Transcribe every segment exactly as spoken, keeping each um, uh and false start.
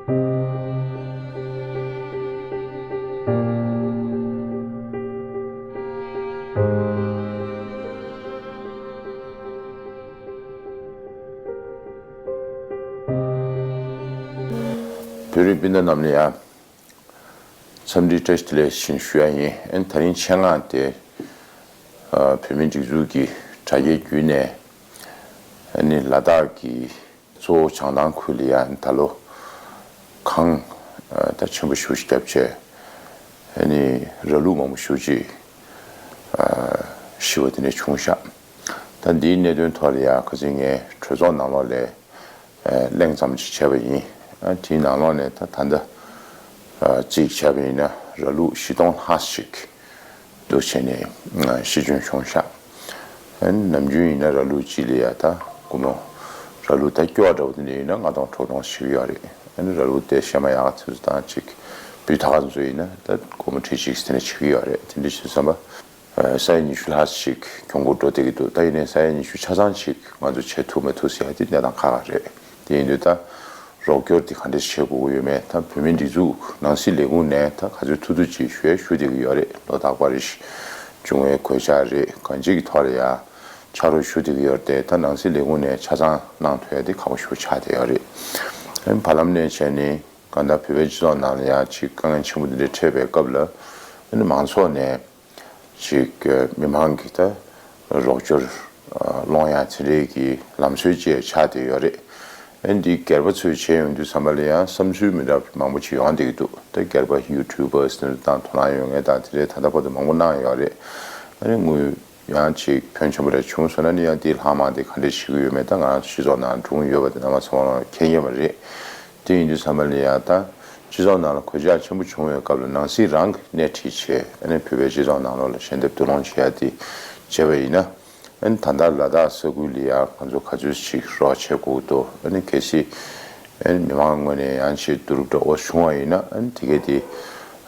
བོད་རིགས་སྤུན་ཟླ་རྣམས་ལ་ཡང་འཚམས་འདྲི་བཀྲ་ཤིས་བདེ་ལེགས་ཞུ་ཡ་ཡིན། ཨན་དེ་རིང་ཆེད་མངགས་ཏེ་ཨ་བོད་མིའི་སྒྲིག་འཛུགས་ཀྱི་དྲ་རྒྱའི་བརྒྱུད་ནས་ཨ་ནི་ལ་དྭགས་ཀྱི་གཙོ་བོ་བྱང་ཐང་ཁུལ་ལ་ཡང་ད་ལོ་གངས་ད་ཆེན་པོ་ཞེ་པོ་ཞིག་བརྒྱབ་བྱས་ཨ་ནི་ར་ལུག་མང་པོ་ཞེ་པོ་ཅིག་ཤི་བ་དེ་འདྲ་བྱུང་ཤག་ད་འདིའི་གནད་དོན་ཐོག་ལ་ཡང་ཁ་སང་ངས་གྲོས་ཚོགས་ནང་ལོགས་ལ་གླེང་ཙམ་ཅིག་བྱས་པ་ཡིན། དེའི་ནང་ལོགས་ནས་ད་ད་ལྟ་གཅིག་བྱས་པ་ཡིན་ན་ར་ལུག་བཞི་སྟོང་ལྷག་ཞིག་འདུག་བྱས་ནས་ཤི་སྐྱོན་བྱུང་ཤག་ནམ་རྒྱུན་ཡིན་ན་ར་ལུག་གཅིག་ལ་ཡ་ད་སྒོར་མོ་ར་ལུག་ད་སྐྱོ་བ་འདྲ་བོ་དེ་འདྲ་ཡིན་ན་ལྔ་སྟོང་དྲུག་སྟོང་ཞིག་ཡོད་རེད། ར་ལུག་དེ་གཞན་པ་ཡག་ག་ཚོད་དང་ཅིག་སྤུས་དག་ག་ཚོད་ཡིན་ན་ད་སྒོར་མོ་ཁྲི་གཅིག་དེ་འདྲ་ཞིག་ཡོད་རེད། དེ་འདྲ་བྱས་ཙང་ས་ཡ་ཉི་ཤུ་ལྷག་ཞིག་གྱོང་གུན་འགྲོ་བསྡད་ཀྱི་འདུག་ད་ཡིན་ནའི་ས་ཡ་ཉི་ཤུ་ཆ་ཚང་ཞིག་ང་ཚོ་བྱེད་ཐུབ་མ་ཐུབ་ཟེར་ཡ་དེ་གནས་སྟངས་ཁག་ཁག་རེད། དེ་ཡིན་དུས་ད་རོགས་སྐྱོར་དེ་ག་འདྲས་བྱེད་དགོས་ཀྱི་ཡོད་མེད་ད་བོད་མིའི་སྒྲིག་འཛུགས་ནང་སྲིད་ལས་ཁུངས་ནས་ད་ག་ཚོད་ཐུབ་ཐུབ་ཅིག་ཞུ་ཡ་ཞུ་བསྡད་ཀྱི་ཡོད་རེད། ལོ་རྟག་པར་རེ་བཞིན་འབྱུང་བའི་གོད་ཆག་རེད་གང་ཅིའི་ཐོག་ལ་ཡ་ཕྱག་རོགས་ཞུ་བསྡད་ཀྱི་ཡོད་རེད་དེ་ད་ནང་སྲིད་ལས་ཁུངས་ནས་ཆ་ཚང་གནང་ཐུབ་ཡ་དེ་ཁག་པོ་ཞེ་པོ་ཆགས་བསྡད་ཡོད་རེད། བར་ལམ་ནས་བྱས་ནས་གང་ལྟར་བོད་པའི་སྤྱི་ཚོགས་ནང་ལ་ཡ་ཅིག་དཀའ་ངལ་ཆེན་པོ་འདི་འདྲ་འཕྲད་པའི་སྐབས་ལ་མང་ཚོགས་ནས། ཅིག་མི་མང་གི་ད་རོགས་སྐྱོར་སློང་ཡ་དེ་འདྲའི་གི་ལམ་སྲོལ་ཅིག་ཆགས་བསྡད་ཡོད་རེད། ཨ་ནི་འདི་སྒེར་པ་ཚོས་བྱས་ཡོང་དུས་ཙམ་པ་ལ་ཡང་བསམ་ཚུལ་མི་འདྲ་བ་མང་པོ་ཅིག་ཡོང་བསྡད་ཀྱི་འདུག་ད་སྒེར་པ་ཡུ་ཊུབ་པར་སི་དེ་འདྲ་དང་དོ་སྣང་ཡོད་མཁན་དང་དེ་འདྲའི་ད་ལྟ་བར་དུ་མང་པོ་གནང་ཡོད་རེད། ཨ་ནི་དངུལ་ཡང་ཅིག་ཕོན་ཆེན་པོ་རེ་བྱུང་སོང་ན་ནི་ཡང་དེའི་ལྷག་མ་དེ་ག་འདྲས་བྱེད་ཀྱི་ཡོད་མེད་ད་ང་རང་ཚོ་སྤྱི་ཚོགས་ནང་སྒྲུང་ཡོད་པ་དེ་རྣམ་པ་ཚང་མ་མཁྱེན་གྱི་ཡོད་པ་རེད། དེ་ཡིན་དུས་ཙམ་པ་ལ་ཡང་ད། སྤྱི་ཚོགས་ནང་ལ་གོད་ཆག་ཆེན་པོ་བྱུང་བའི་སྐབས་ལ་ནང་སྲིད་རང་གིས་སྣེ་ཁྲིད་བྱས་ཨ་ནི་བོད་པའི་སྤྱི་ཚོགས་ནང་ལོགས་ལ་ཞལ་འདེབས་བསྡུ་སློང་བྱེད་ཡ་དེ་བྱས་པ་ཡིན་ན། ཨ་ནི་ད་ལྟ་ལ་དྭགས་ས་ཁུལ་ལ་ཡང་ང་ཚོ་ག་ཚོད་ཅིག་རོགས་བྱེད་དགོས་འདུག་ཨ་ནི་གལ་སྲིད་ཨ་ནི་མི་མང་ངོས་ནས་ཡང་ཅིག་བསྡུ་རུབ་འདྲ་བོ་བྱུང་བ་ཡིན་ན་ཨ་ནི་དེ་གས་དེ་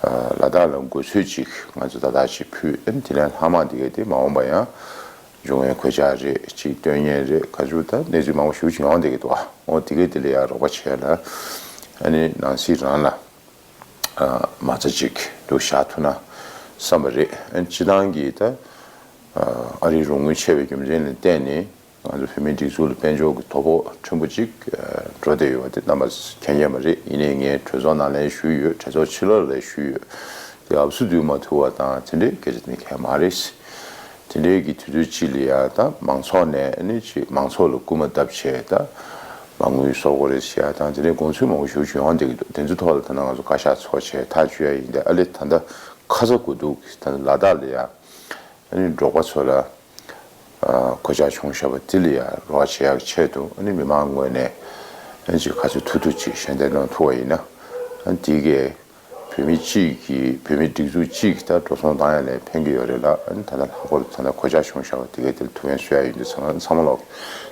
ལ་དྭགས་ལ་འགོད་ཚུལ་ཅིག་ང་ཚོ་ད་ལྟ་ཅིག་ཕུལ་ཨ་ནི་དེ་ལས་ལྷག་མ་དེ་གས་དེ་མ་འོངས་པ་ཡང་། འབྱུང་བའི་གོད་ཆག་རེད་ཅིག་སྟོན་ཉེན་རེད་ག་ཚོད་ད་གནས་ཚུལ་མང་པོ་ཞེ་པོ་ཅིག་ཡོང་བསྡད་ཀྱི་འདུག་ཨ། འོ་དེ་གས་དེ་ལ་ཡང་རོགས་པ་བྱས་ལ་ཨ་ནི་ནང་སྲིད་རང་ལ་མ་རྩ་ཅིག་ཏུ་བཞག་ཐུབ་ན་བསམ་པ་རེད། ཨ་ནི་སྤྱི་བཏང་གི་ད་ཨ་རིའི་རོགས་དངུལ་ཆེ་བའི་རྒྱུ་མཚན་ལ་བརྟེན་ནས་ང་ཚོ་བོད་མིའི་སྒྲིག་འཛུགས་ལ་དཔལ་འབྱོར་གྱི་དོ་ཕོག་ཕྲན་བུ་ཅིག་འགྲོ་བསྡད་ཡོད་པ་དེ་རྣམ་པ་མཁྱེན་གྱི་མ་རེད། ཡིན་ནའི་ངས་གྲོས་ཚོགས་ནང་ལ་ཞུས་ཡོད། གྲོས་ཚོགས་ཕྱི་ལོགས་ལ་ཞུས་ཡོད། དེ་ཨབ་སུ་བསྡུ་མ་ཐུབ་པ་དང་དེ་འདྲའི་སྐད་ཆ་དེ་གས་མ་རེད། དེ་འདྲའི་གི་དུས་ཚོད་ཅིག་ལ་ཡ་ད་མང་ཚོགས་ནས་ཨ་ནི་ཅིག་མང་ཚོགས་ལ་སྐུལ་མ་བཏབ་བྱས་ད་མ་དངུལ་གསོག་དགོས་རེད་ཟེར་ཡ་དང་དེ་འདྲའི་དགོངས་ཚུལ་མང་པོ་ཞེ་པོ་ཞིག་ཡོང་བསྡད་ཀྱི་འདུག་དེ་ཚོའི་ཐོག་ལ་ད་ནང་ང་ཚོ་བཀའ་ཤག་ཚོགས་བྱས་ཐག་གཅོད་ཡ་ཡིན་ད་ཨ་ལེ་ད་ལྟ་ཁ་ཚ་དགོས་འདུག་ད་ལ་དྭགས་ལ་ཡ་ཨ་ནི་འབྲོག་པ་ཚོ་ལ་གོད་ཆག་བྱུང་བཞག་པ་དེ་ལ་ཡ་རོགས་བྱེད་ཡག་ཆེད་དུ་ཨ་ནི་མི་མང་ངོས་ནས་ཨ་ནི་ཅིག་ག་ཚོད་ཐུབ་ཐུབ་ཅིག་ཞལ་འདེབས་གནང་ཐུབ་པ་ཡིན་ན་ཨ་ནི་དེ་གས། བོད་མི་གཅིག་གིས་བོད་མི་སྒྲིག་འཛུགས་གཅིག་གིས་ད་འགྲོ་སོང་བཏང་ཡ་ལ་ཕན་གྱི་ཡོད་རེད་ལ་ཨ་ནི་ད་ལྟ་ལྷག་པར་དུ་ད་ལྟ་གོད་ཆག་བྱུང་བཞག་པ་དེ་གའི་དེར་ཐུགས་ཕན་གསོས་ཡ་ཡིན་དུས་ཚང་མ་ཚང་མ་ལོག་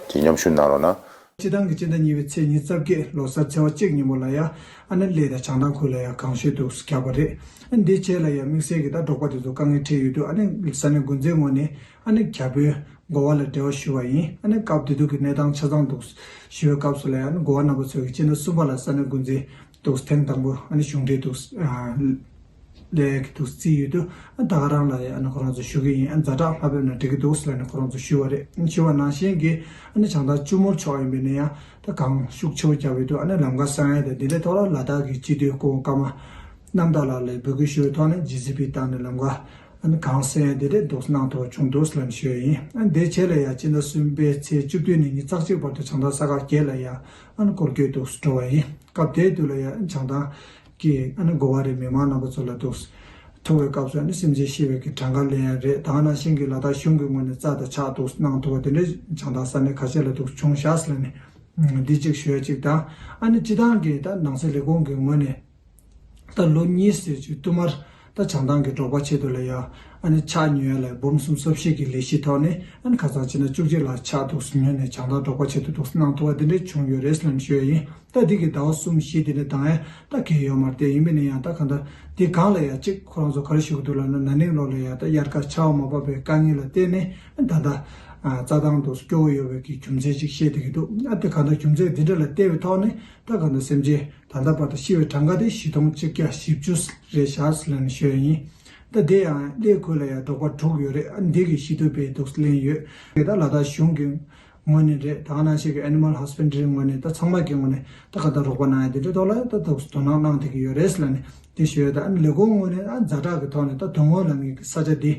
དེ་མཉམ་ཞུགས་གནང་རོགས་གནང་། སྤྱི་བཏང་གི་སྤྱི་ཟླ་གཉིས་པའི་ཚེས་ཉི་ཤུ་རྩ་བརྒྱད་ལོ་གསར་ཚེས་པ་གཅིག་ཉིན་མོ་ལ་ཡ་ཨ་ནི་གླེ་དང་བྱང་ཐང་ཁུལ་ལ་ཡ་གངས་ཤུགས་འདུག་བརྒྱབ་པ་རེད། ཨ་ནི་འདིའི་རྗེས་ལ་ཡ་དམིགས་བསལ་གྱི་ད་འབྲོག་པ་དེ་ཚོ་དཀའ་ངལ་འཕྲད་ཡོད་དུས་ཨ་ནི་ས་གནས་འགོ་འཛིན་ངོས་ནས་ཨ་ནི་རྒྱ་བོད་འགོ་བ་ལ་འབྲེལ་བ་ཞུ་བ་ཡིན། ཨ་ནི་སྐབས་དེ་དུས་ཀྱི་གནས་སྟངས་ཆ་ཚང་འདུག་ཞུ་བའི་སྐབས་སུ་ལ་ཡ་ཨ་ནི་འགོ་བ་རྣམ་པ་ཚོས་ཀྱི་སྤྱི་ཟླ་གསུམ་པ་ལ་ས་གནས་འགོ་འཛིན། འདུག་ཐེངས་དང་པོ་ཨ་ནི་གཞུང་འབྲེལ་འདུག་ཨ་ལས་ཀྱི་འདུག་རྩིས་ཡོད་དུས་ཨ་ད་ག་རང་ལ་ཡ་ཨ་ནི་ཁོ་རང་ཚོ་ཞུ་གི་ཡིན། ཨ་ཛ་དྲག་ལྷག་ཕེབས་ན་འགྲིག་གི་འདུག་ཟེར་ལ་ནི་ཁོ་རང་ཚོ་ཞུ་བ་རེད། ཞུ་བ་ནང་བཞིན་གྱི་ཨ་ནི་བྱང་ཐང་ཆུ་མུར་ཕྱོགས་ཡིན་པའི་ནི་ཡང་ད་གངས་ཤུགས་ཆེ་བོ་བརྒྱབ་ཡོད་དུས་ཨ་ནི་ལམ་ཁ་གསང་ཡ་དང་འདི་འདྲའི་ཐོག་ལ་ལ་དྭགས་ཀྱི་སྤྱི་འཐུས་སྐུ་ངོ་ཀརྨ་རྣམ་དག་ལགས་ལ་འབོད་སྐུལ་ཞུ་བའི་ཐོག་ནས་ཇི་སི་པི་བཏང་ནས་ལམ་ཁ་ཨ་ནི་གངས་སེང་ཡ་འདི་འདྲའི་འདུག་གནང་ཐུབ་པ་བྱུང་འདུག་ཟེར་ལ་ནི་ཞུ་ཡ་ཡིན། ཨ་ནི་འདིའི་རྗེས་ལ་ཡ་སྤྱི་ཟླ་གསུམ་པའི་ཚེས་བཅུ་བདུན་ནས་ཉི་ཤུ་རྩ་གཅིག་བར་དུ་བྱང་ཐང་ས་ཁག་བརྒྱད་ལ་ཡ་ཨ་ནི་སྐོར་སྐྱོད་འདུག་འགྲོ་བ་ཡིན། སྐབས་དེའི་དུས་ལ་ཡང་བྱང་ཐང་གི་ཨ་ནི་འགོ་བ་རེད་མི་མང་རྣམ་པ་ཚོ་ལ་འདུག་ཐུག་པའི་སྐབས་སུ་ཨ་ནི་སེམས་ཅན་ཤི་བའི་གི་གྲངས་ཀ་ལེན་ཡ་རེད། ད་ག་ནང་བཞིན་གྱི་ལ་དྭགས་གཞུང་གི་ངོས་ནས་རྩ་དང་ཕྱག་འདུག་གནང་ཐུབ་པ་དེ་འདྲའི་བྱང་ཐང་ས་གནས་ཁ་ཤས་ལ་འདུག་བྱུང་བཞག་ཟེར་ནས་འདི་གཅིག་ཞུ་ཡ་གཅིག་དང་། ཨ་ནི་སྤྱི་བཏང་གི་ད་ནང་སྲིད་ལས་ཁུངས་ཀྱི་ངོས་ནས་ད་ལོ་གཉིས་ཟེར་ཅིག་བསྟུད་མར་ད་བྱང་ཐང་གི་འབྲོག་པ་ཆེད་དུ་ལ་ཡ་ཨ་ནི་ཕྱག་ཉོ་ཡ་ལ་འབུམ་གསུམ་སུམ་བཞི་གི་ལས་གཞི་ཐོག་ནས་ཨ་ནི་ཁ་སང་ཕྱི་ཟླ་བཅུ་གཅིག་ལ་ཕྱག་འདུག་ཉོས་ནས་བྱང་ཐང་འབྲོག་པ་ཆེད་དུ་འདུག་གནང་ཐུབ་པ་དེ་འདྲ་བྱུང་ཡོད་རེད་ཟེར་ནས་ཞུ་ཡ་ཡིན། ད་འདི་གི་ཟླ་བ་གསུམ་བཞི་དེ་ནས་བཏང་ཡ་ད་གལ་ཡོད་མ་རེད། དེ་ཡིན་པ་ནི་ཡང་ད་གང་ལྟར་འདི་སྒང་ལ་ཡ་གཅིག་ཁོ་རང་ཚོ་ག་རེ་ཞུ་གི་འདུག་ལབ་ན་ན་ནིང་ལོ་ལ་ཡ་ད་དབྱར་ཁ་ཆར་པ་མ་བབས་པའི་དཀའ་ངལ་ལ་བརྟེན་ནས་ད་ལྟ་ རྩྭ་ཐང་དུ་སྐྱོ་བོ་ཡོད་པའི་གི་རྒྱུ་མཚན་ཅིག་བཤད་བསྡད་ཀྱི་འདུག་ཨ་དེ་གང་ལྟར་རྒྱུ་མཚན་འདི་འདྲ་ལ་བལྟས་པའི་ཐོག་ནས་ད་གང་ལྟར་སེམས་ཅན་ད་ལྟ་བར་དུ་ཤི་བའི་གྲངས་ཀ་དེ་བཞི་སྟོང་གཅིག་བརྒྱ་བཞི་བཅུ་རེད་ཤག་ཟེར་ལབ་ནས་ཤོད་ཡ་ཡིན། ད་དེ་ཡང་ཀླད་ཁུལ་ལ་ཡང་དོགས་པ་དྲུག་ཡོད་རེད། ཨ་འདི་གི་ཤི་དུས་པའི་འདུག་ལན་ཡོད་རེད། ད་ལ་དྭགས་གཞུང་གི་ངོས་ནས་རེད། ད་ག་ནང་བཞིན་གྱི་Animal Husbandry ངོས་ནས་ད་ཚང་མ་གི་ངོས་ནས་ད་ག་ད་རོགས་པ་གནང་ཡ་དེ་འདྲའི་ཐོག་ལ་ད་དོགས་དོ་སྣང་གནང་བསྡད་ཀྱི་ཡོད་རེད་ལབ་ནས་དེ་ཞུ་ཡ། ད་ཨ་ནི་ལས་ཁུངས་ངོས་ནས་ཨ་ཛ་དྲག་གི་ཐོག་ནས་ད་དོན་དངོས་ལ་ངེད་ཀྱི་ས་ཆ་འདི་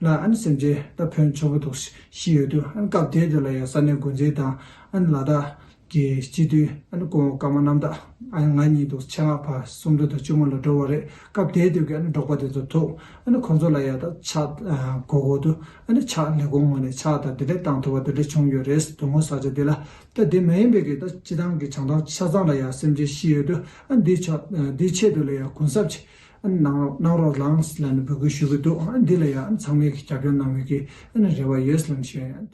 ལ་ཨ་ནི་སེམས་ཅན་ད་ཕོན་ཆེན་པོ་འདུག་ཤི་ཡོད་དུས་ཨ་ནི་སྐབས་དེ་དུས་ལ་ཡ་ས་གནས་འགོ་འཛིན་དང་ཨ་ནི་ལ་དྭགས་ཀྱི་སྤྱི་འཐུས་ཨ་ནི་སྐུ་ངོ་ཀརྨ་རྣམ་དག་ཨ་ནི་ང་གཉིས་འདུག་ཆེད་མངགས་ཕར་སུམ་མདོ་དང་བཅུ་དངོས་ལ་འགྲོ་བ་རེད། སྐབས་དེ་དུས་ཀྱི་ཨ་ནི་འབྲོག་པ་དེ་ཚོ་ཐུག་ཨ་ནི་ཁོང་ཚོ་ལ་ཡ་ད་ཕྱག་གོ་གོ་དུ་ཨ་ནི་ཕྱག་ལས་ཁུངས་ངོས་ནས་ཕྱག་དང་དེ་འདྲས་བཏང་ཐུབ་པ་དེ་འདྲས་བྱུང་ཡོད་རེད། དོན་དངོས་ས་ཆ་དེ་ལ་ད་དེ་མ་ཡིན་པའི་གི་ད་སྤྱི་བཏང་གི་བྱང་ཐང་ཆ་ཚང་ལ་ཡ་སེམས་ཅན་ཤི་ཡོད་དུས་ཨ་འདི་ཆ་འདི་ཆེད་དུ་ལ་ཡ་གུན་གསབ་ཅིག་ཨ་ནི་གནང་གནང་རོགས་གནང་ལབ་ནས་འབོད་སྐུལ་ཞུ་གི་འདུག་ཨ་འདི་ལ་ཡ་ཨ་ནི་ཚང་མས་གི་རྒྱབ་སྐྱོར་གནང་བའི་གི་ཨ་ནི་རེ་བ་ཡོད་ལབ་ནས་ཞུ་ཡ་ཡིན།